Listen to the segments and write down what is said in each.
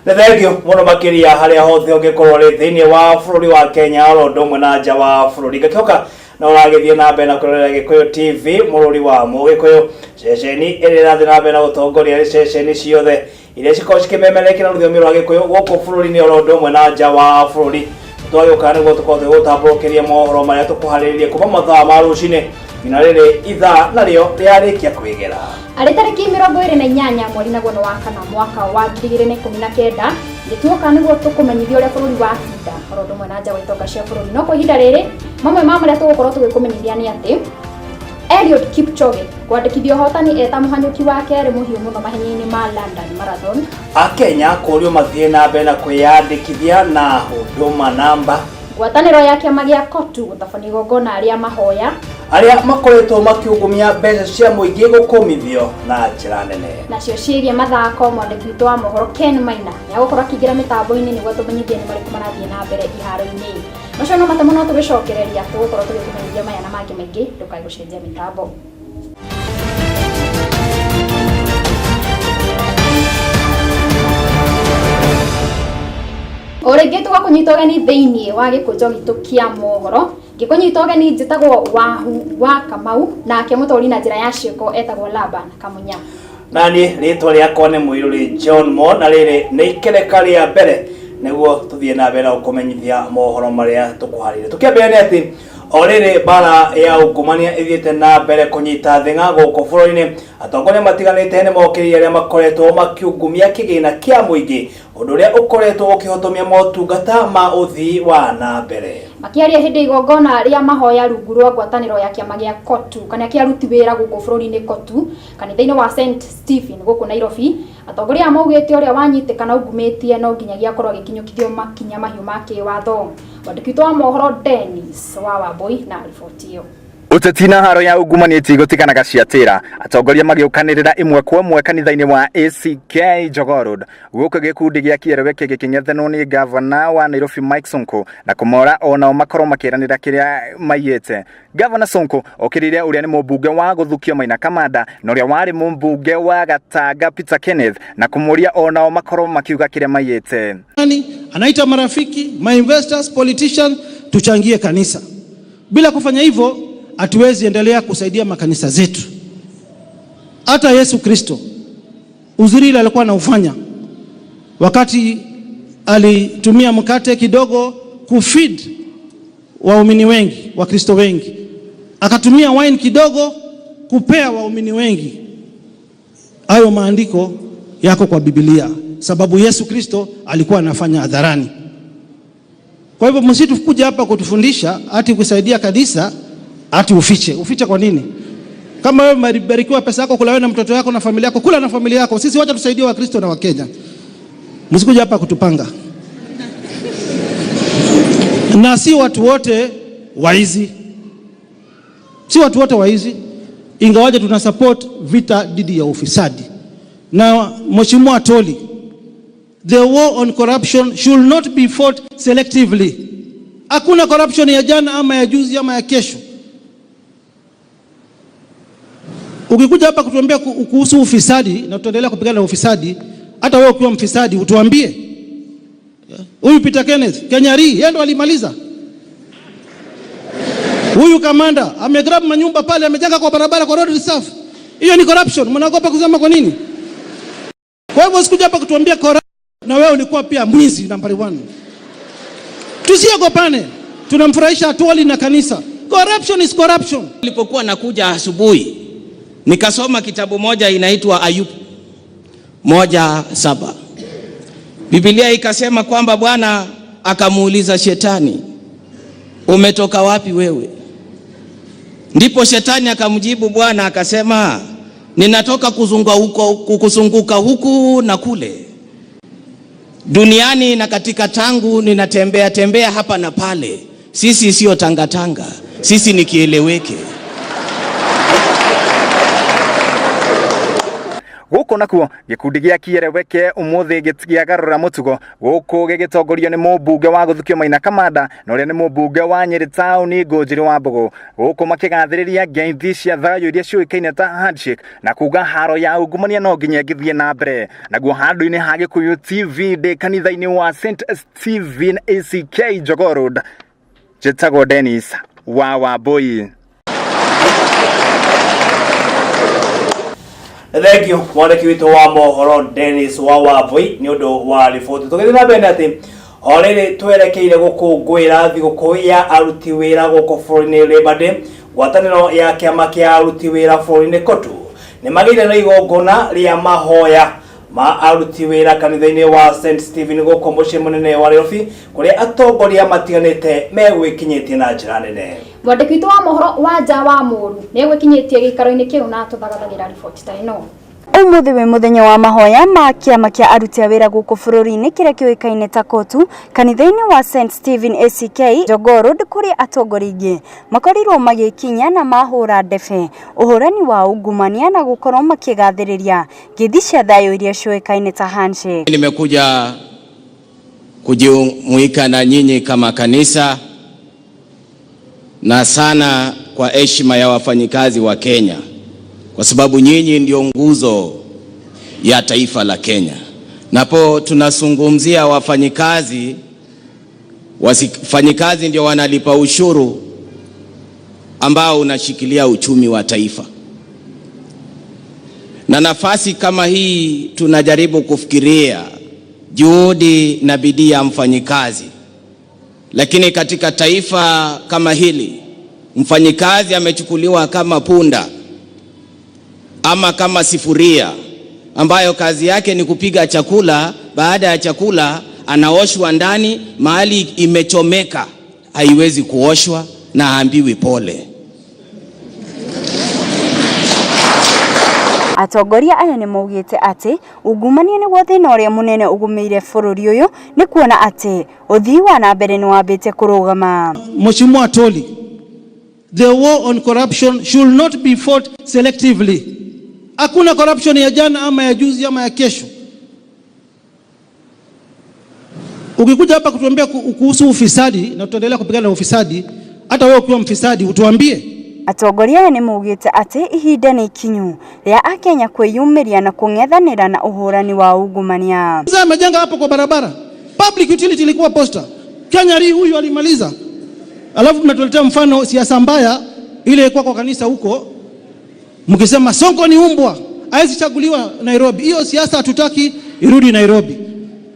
Nĩ thengio mũno makĩria harĩa hothe ũngĩkorwo ũrĩ thĩinĩ wa bũrũri wa Kenya oro ũndũ ũmwe na nja wa bũrũri. Ngakĩhoka na ũragĩthiĩ na mbere na kwĩrorera Gĩkũyũ TV mũrũri wa Mũgĩkũyũ, ceceni ĩrĩa ĩrathiĩ na mbere na gũtongoria harĩ ceceni ciothe iria cikoragwo cikĩmemerekia na rũthiomi rwa Gĩkũyũ gũkũ bũrũri-inĩ oro ũndũ ũmwe na nja wa bũrũri. Twagĩũka nĩguo tũkorwo tũgĩgũtambũrũkĩria mohoro marĩa tũkũharĩrĩrie kuma mathaa ma rũcinĩ nginya rĩrĩ ithaa narĩo rĩarĩkia kwĩgera. Arĩ tarĩki 28 mweri naguo nĩ wa kana mwaka wa 2019 nĩtuoka nĩguo tũkũmenyithia ũrĩa bũrũri watinda oro ũndũ ũmwe na nja wa itonga cia bũrũri. No kwa ihinda rĩrĩ mamwe ma marĩa tũgũkorwo tũgĩkũmenyithia nĩ atĩ Eliud Kipchoge kwandĩkithia ũhotani eta mũhanyũki wa kerĩ mũhiũ mũno mahenya-inĩ ma London Marathon. Akenya kũrio mathiĩ na mbere na kwĩyandĩkithia na Huduma Namba. Ngwatanĩro ya kĩama gĩa KOTU gũtabania igongona rĩa mahoya. Arĩa makoretwo makiungumia mbeca cia mũingĩ gũkũmithio na njĩra nene. Nacio ciĩgiĩ mathako, mwandĩki witũ wa mohoro Ken Maina nĩagũkorwo akĩingĩra mĩtambo-inĩ nĩguo atũmenyithie nĩ marĩkũ marathiĩ na mbere iharo-inĩ. Macio no matemo no tũgĩcokereria tũgũkorwo tũgĩkũmenyithia maya na mangĩ maingĩ, ndũkae gũcenjia mĩtambo. O rĩngĩ tũgakũnyita ũgeni thĩinĩ wa gĩkũnjo gitũ kĩa mohoro. Ngĩkũnyita ũgeni njĩtagwo Wahu wa Kamau, nake mũtũri na njĩra ya ciĩko etagwo Laban Kamunya. Naniĩ rĩtwa rĩakwa nĩ Mũirũrĩ John Mo, na rĩrĩ nĩ ikereka rĩa mbere nĩguo tũthiĩ na mbere na gũkũmenyithia mohoro marĩa tũkũharĩirie. Tũkĩambĩrĩria nĩ atĩ o rĩrĩ mbara ya ungumania ĩthiĩte na mbere kũnyita thing'a gũkũ bũrũri-inĩ, atongoria matiganĩte nĩ mokĩrĩire arĩa makoretwo makiungumia kĩgĩna kĩa mũingĩ, ũndũ ũrĩa ũkoretwo ũkĩhotomia motungata ma ũthii wa na mbere. Makĩaria hĩndĩ igongona rĩa mahoya rungu rwa ngwatanĩro ya kĩama gĩa KOTU kana kĩa aruti wĩra gũkũ bũrũri-inĩ KOTU kanitha-inĩ wa St Stephen gũkũ Nairobi, atongoria aya maugĩte ũrĩa wanyitĩkana ungumĩtie no nginyagia akorwo agĩkinyũkithio makinya mahiũ ma kĩwatho. Mwandĩki witũ wa mohoro Dennis wa Wambui na riboti ĩyo. Ũteti na haro ya ungumania itigũtiganaga ciatĩra, atongoria magĩũkanĩrĩra ĩmwe kwa ĩmwe kanitha-inĩ wa ACK Jogoo Road gũkũ gĩkundi gĩa Kiereweke gĩkĩng'ethanwo nĩ gavana wa Nairobi Mike Sonko na kũmora onao makorwo makĩranĩra kĩrĩa maiyĩte. Gavana Sonko okĩrĩire ũrĩa nĩ mũmbunge wa gũthukio Maina Kamanda na ũrĩa warĩ mũmbunge wa Gatanga Peter Kenneth na kũmũria onao makorwo makiuga kĩrĩa maiyĩte. Anaita marafiki, my investors, politicians, tuchangie kanisa. Bila kufanya hivyo hatuwezi endelea kusaidia makanisa zetu. Hata Yesu Kristo uzuri ile alikuwa anaufanya wakati alitumia mkate kidogo kufeed waumini wengi, Wakristo wengi, akatumia wine kidogo kupea waumini wengi. Hayo maandiko yako kwa Biblia, sababu Yesu Kristo alikuwa anafanya hadharani. Kwa hivyo msitukuja hapa kutufundisha ati kusaidia kanisa ati ufiche. Ufiche kwa nini? Kama wewe umebarikiwa pesa yako, kula wewe na mtoto wako na familia yako, kula na familia yako. Sisi wacha tusaidie Wakristo na Wakenya. Msikuja hapa kutupanga. Na si watu wote waizi. Si watu wote waizi. Ingawaje tuna support vita dhidi ya ufisadi. Na Mheshimiwa Atwoli, the war on corruption should not be fought selectively. Hakuna corruption ya jana ama ya juzi ama ya kesho. Ukikuja hapa kutuambia kuhusu ufisadi na tutaendelea kupigana na ufisadi, hata wewe ukiwa mfisadi utuambie. Huyu Peter Kenneth, Kenya Re, yeye ndo alimaliza. Huyu kamanda amegrab manyumba pale, amejenga kwa barabara kwa road reserve. Hiyo ni corruption. Mnaogopa kusema kwa nini? Kwa hivyo usikuja hapa kutuambia corruption na wewe ulikuwa pia mwizi nambari 1. Tusiogopane. Tunamfurahisha Atwoli na kanisa. Corruption is corruption. Nilipokuwa nakuja asubuhi nikasoma kitabu moja inaitwa Ayubu 1:7. Biblia ikasema kwamba Bwana akamuuliza Shetani, umetoka wapi wewe? Ndipo Shetani akamjibu Bwana akasema, ninatoka kuzunguka huku na kule duniani na katika tangu ninatembea tembea hapa na pale. Sisi sio tangatanga, sisi ni kieleweke. Gũkũ nakuo gĩkundi gĩa Kiereweke ũmũthĩ gĩtiagarũra mũtugo gũkũ gĩgĩtongorio nĩ mũmbunge wa gũthukio Maina Kamanda na ũrĩa nĩ mũmbunge wa Nyĩrĩ taũni Ngũnjiri wa Mbũgũ, gũkũ makĩgathĩrĩria ngeithi cia thayũ iria ciũĩkaine ta handshake na kuga haro ya ungumania no nginya ĩngĩthiĩ na mbere. Naguo handũ-inĩ ha Gĩkũyũ TV ndĩ kanitha-inĩ wa St Stephen ACK Jogoo Road, njĩtagwo Dennis wa Wambui. Thank you mwandĩki witũ wa mohoro Dennis wa Wambui nĩ ũndũ wa riboti. Tũgĩthiĩ na mbere nĩ atĩ o rĩrĩ twerekeire gũkũngũĩra thigũkũ ya aruti wĩra gũkũ bũrũri-inĩ Labour Day, ngwatanĩro ya kĩama kĩa aruti wĩra bũrũri-inĩ KOTU nĩ magĩire na igongona rĩa mahoya ma aruti wĩra kanitha-inĩ wa St Stephen gũkũ mũciĩ mũnene wa Nairobi, kũrĩa atongoria matiganĩte megwĩkinyĩtie na njĩra nene. Mwandĩki witũ wa mohoro wa nja wa Mũru nĩ egwĩkinyĩtie gĩikaro-inĩ kĩu na tũthagathagĩra riboti ta ĩno. Ũmũthĩ wĩ mũthenya wa mahoya ma kĩama kĩa aruti a wĩra gũkũ bũrũri-inĩ kĩrĩa kĩũĩkaine ta KOTU kanitha-inĩ wa St Stephen ACK Jogoo Road, kũrĩa atongoria aingĩ makorirwo magĩkinya na mahũra ndebe ũhũrani wa ungumania na gũkorwo makĩgathĩrĩria ngeithi cia thayũ iria ciũĩkaine ta handshake. Nimekuja kujumuika na nyinyi kama kanisa na sana kwa heshima ya wafanyikazi wa Kenya, kwa sababu nyinyi ndio nguzo ya taifa la Kenya. Napo tunazungumzia wafanyikazi, wafanyikazi ndio wanalipa ushuru ambao unashikilia uchumi wa taifa. Na nafasi kama hii tunajaribu kufikiria juhudi na bidii ya mfanyikazi. Lakini katika taifa kama hili mfanyikazi amechukuliwa kama punda ama kama sifuria ambayo kazi yake ni kupiga chakula. Baada ya chakula anaoshwa ndani, mahali imechomeka haiwezi kuoshwa na haambiwi pole. Atongoria aya nĩ maugĩte atĩ ungumania nĩguo thĩna ũrĩa mũnene ũgũmĩire bũrũri ũyũ, nĩ kuona atĩ ũthii wa na mbere nĩ wambĩte kũrũgama. Mheshimiwa Atwoli, the war on corruption should not be fought selectively. Hakuna corruption ya jana ama ya juzi ama ya kesho. Ukikuja hapa kutuambia kuhusu ufisadi na tutaendelea kupigana na ufisadi, hata wewe ukiwa mfisadi utuambie. Atongoria aya nĩ maugĩte atĩ ihinda nĩ ikinyu rĩa Akenya kwĩyumĩria na kũng'ethanĩra na ũhũrani wa ungumania. Sasa amejenga hapo kwa barabara. Public utility ilikuwa posta. Kenya Re huyu alimaliza. Alafu mnatuletea mfano siasa mbaya ile ilikuwa kwa kanisa huko, mkisema Sonko ni umbwa, hawezi chaguliwa Nairobi. Hiyo siasa hatutaki irudi Nairobi.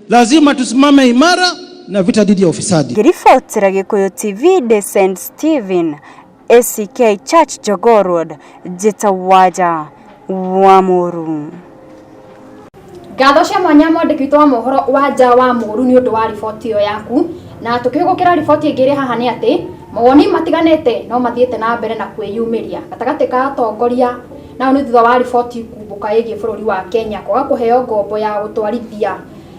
Lazima tusimame imara na vita dhidi ya ufisadi. Ngĩribotera Gĩkũyũ TV de St Stephen ACK Church Jogoo Road, njĩtagwo wa Mũru. Ngatho cia mwanya mwandĩki witũ wa mohoro wa nja wa Mũru nĩ ũndũ wa riboti ĩyo yaku. Na tũkĩhũgũkĩra riboti ĩngĩ ĩrĩ haha nĩ atĩ mawoni matiganĩte no mathiĩte na mbere na kwĩyumĩria gatagatĩ ka atongoria, nao nĩ thutha wa riboti kumbũka ĩgiĩ bũrũri wa Kenya kwaga kũheo ngombo ya gũtwarithia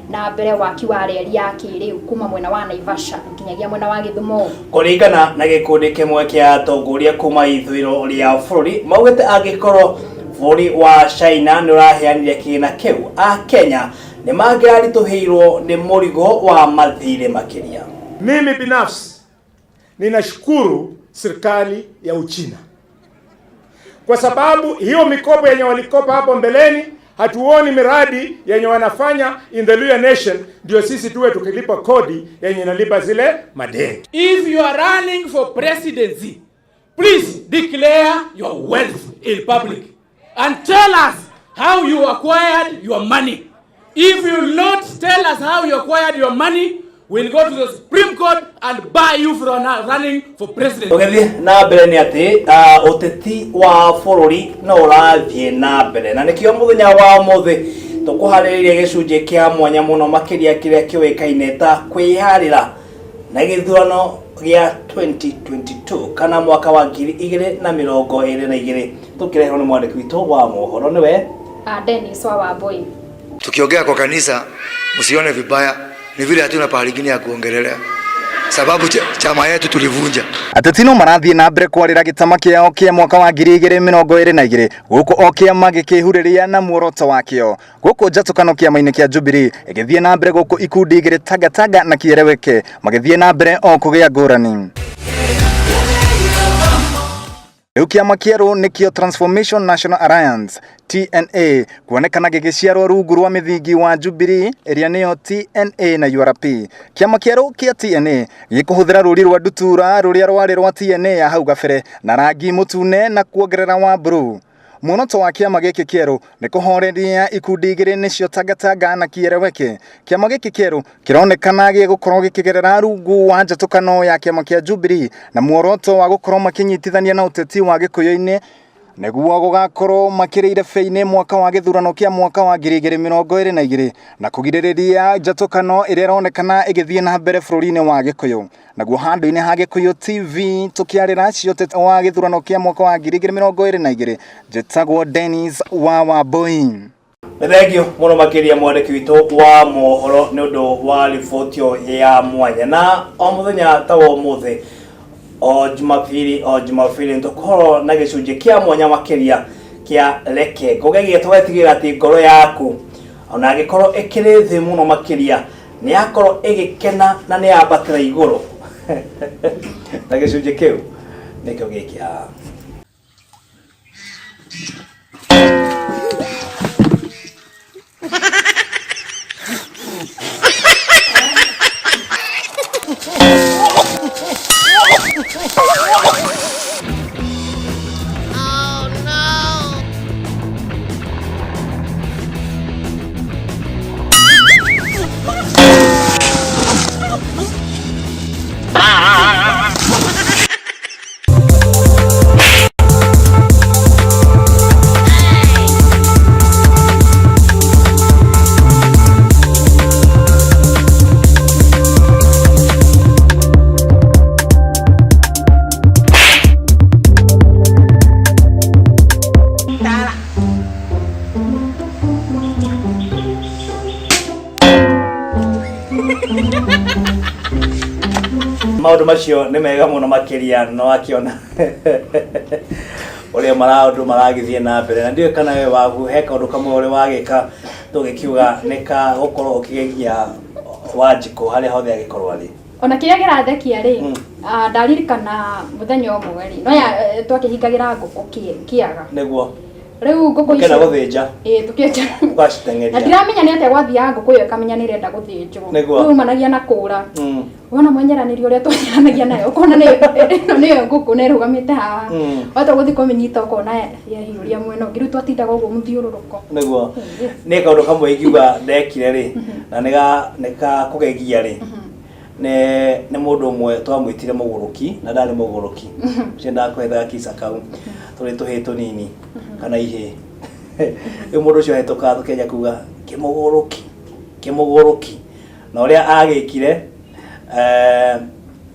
na mbere waki wa reri ya kĩrĩu kuma mwena wa Naivasha nginyagia mwena wa Gĩthumo. Kũringana na gĩkundi kĩmwe kĩa atongoria kuma ithũĩro rĩa bũrũri, maugĩte angĩkorwo bũrũri wa China nĩ ũraheanire kĩgĩna kĩu, a Kenya nĩ mangĩraritũhĩirwo nĩ mũrigo wa mathirĩ makĩria. Mimi binafsi ninashukuru serikali ya Uchina kwa sababu hiyo mikopo yenye walikopa hapo mbeleni, hatuoni miradi yenye wanafanya in the Luhya Nation, ndio sisi tuwe tukilipa kodi yenye inalipa zile madeni. If you are running for presidency, please declare your wealth in public and tell us how you acquired your money. If you will not tell us how you acquired your money, we'll go to the Supreme Court and bar you from running for president. Tũgĩthiĩ na mbere nĩ atĩ ũteti wa bũrũri no ũrathiĩ na mbere, na nĩkĩo mũthenya wa ũmũthĩ tũkũharĩrĩria gĩcunjĩ kĩa mwanya mũno makĩria kĩrĩa kĩũĩkaine ta kwĩharĩra na gĩthurano gĩa 2022 kana mwaka wa 2022, tũkĩrehwo nĩ mwandĩki witũ wa mohoro nĩwe Dennis wa Wambui. Tukiongea kwa kanisa msione vibaya, ni vile hatuna pahali ingine ya kuongelelea. Sababu chama yetu tulivunja. Ateti no marathiĩ na mbere kwarĩra gĩtama kĩao kĩa mwaka wa 2022 gũkũ o kĩama gĩkĩhurĩria na muoroto wakĩo. Gũkũ njatũkano kĩama-inĩ kĩa Jubilee ĩgĩthiĩ na mbere gũkũ ikundi igĩrĩ Tangatanga na Kiereweke magĩthiĩ na mbere o kũgĩa ngũrani. Rĩu kĩama kĩerũ nĩkĩo Transformation National Alliance TNA kuonekana gĩgĩciarwo rungu rwa mĩthingi wa Jubilee ĩrĩa nĩyo TNA na URP. Kĩama kĩerũ kĩa TNA gĩkũhũthĩra rũri rwa ndutura rũrĩa rwarĩ rwa TNA ya hau gabere na rangi mũtune na kuongerera wa blue. Muoroto wa kĩama gĩkĩ kĩerũ nĩ kũhoreria ikundi igĩrĩ nĩcio Tangatanga na Kiereweke. Kĩama gĩkĩ kĩerũ kĩronekana gĩgũkorwo gĩkĩgerera rungu wa njatũkano ya kĩama kĩa Jubilee na muoroto wa gũkorwo makĩnyitithania na ũteti wa Gĩkũyũ-inĩ nĩguo gũgakorwo makĩrĩire bĩ-inĩ mwaka wa gĩthurano kĩa mwaka wa 2022 na kũgirĩrĩria njatũkano ĩrĩa ĩronekana ĩgĩthiĩ na mbere bũrũri-inĩ wa Gĩkũyũ. Naguo handũ-inĩ ha Gĩkũyũ TV tũkĩarĩra cio ũteti wa gĩthurano kĩa mwaka wa 2022 njĩtagwo Dennis wa Wambui. Nĩ thengio mũno makĩria mwandĩki witũ wa mohoro nĩ ũndũ wa riboti ĩyo ya mwanya. Na o mũthenya ta wa ũmũthĩ, o Jumapili, o Jumapili nĩ tũkorwo na gĩcunjĩ kĩa mwanya makĩria kĩa reke ngũgegie tũgetigĩra atĩ ngoro yaku ona angĩkorwo ĩkĩrĩ thĩ mũno makĩria nĩ yakorwo ĩgĩkena na nĩ yambatĩra igũrũ. Na gĩcunjĩ kĩu nĩkĩo gĩkĩ haha. Maũndũ macio nĩ mega mũno makĩria no akĩona ũrĩa maũndũ maragĩthiĩ na mbere na ndiũĩ kana we waku he kaũndũ kamwe ũrĩ wagĩka tũgĩkiuga nĩ ka gũkorwo ũkĩgegia Wanjikũ harĩa hothe angĩkorwo arĩ. Ona kĩrĩa kĩrathekia rĩ, ndaririkana mũthenya ũmwe rĩ, no ya twakĩhingagĩra ngũkũ kĩaga. Nĩguo. Rĩu ngũkũ icio. Mũkĩenda gũthĩnja. Ĩĩ tũkĩenja. Ũgaciteng'eria. Na ndiramenya nĩ atĩa gwathiaga ngũkũ ĩyo ĩkamenya nĩ ĩrenda gũthĩnjwo. Nĩguo. Rĩu umanagia na kũra. Wona mwenyeranĩrio ũrĩa twenyeranagĩa nayo ũkona nĩ ĩno nĩyo ngũkũ na ĩrũgamĩte haha. Wata gũthiĩ kũmĩnyita ũkona yahiũria mwena ũngĩ. Rĩu twatindaga ũguo mũthiũrũrũko. Nĩguo. Nĩ kaũndũ kamwe ingiuga ndekire rĩ, na nĩ ga kũgegia rĩ, nĩ mũndũ ũmwe twamwĩtire mũgũrũki na ndarĩ mũgũrũki. Ũcio ndakũhethaga kisa kau tũrĩ tũhĩĩ tũnini kana ihĩĩ. Rĩu mũndũ ũcio ahĩtũkaga tũkĩanjia kuga kĩmũgũrũki, kĩmũgũrũki. Na ũrĩa agĩkire,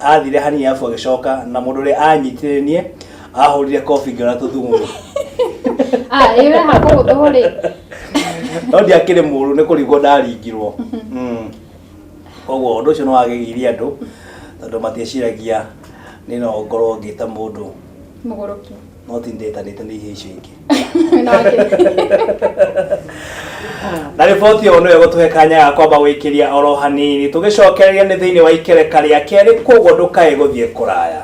athire hanini arabu agĩcoka na mũndũ ũrĩa anyitire niĩ ahũrire kobi ngĩona tũthugumo. Ah, ĩĩ we hakũgũthwo rĩ. No ndiakĩrĩ mũru nĩ kũringwo ndaringirwo. Koguo ũndũ ũcio nĩ wagegirie andũ tondũ matieciragia nĩ no ngorwo ngĩta mũndũ mũgũrũki. No ti ndĩtanĩte nĩ ihĩĩ icio ingĩ. Na Na riboti ĩyo nĩyo ĩgũtũhe kanya ga kwamba gũikĩria oro hanini tũgĩcokereria nĩ thĩinĩ wa ikereka rĩa kerĩ koguo ndũkae gũthiĩ kũraya.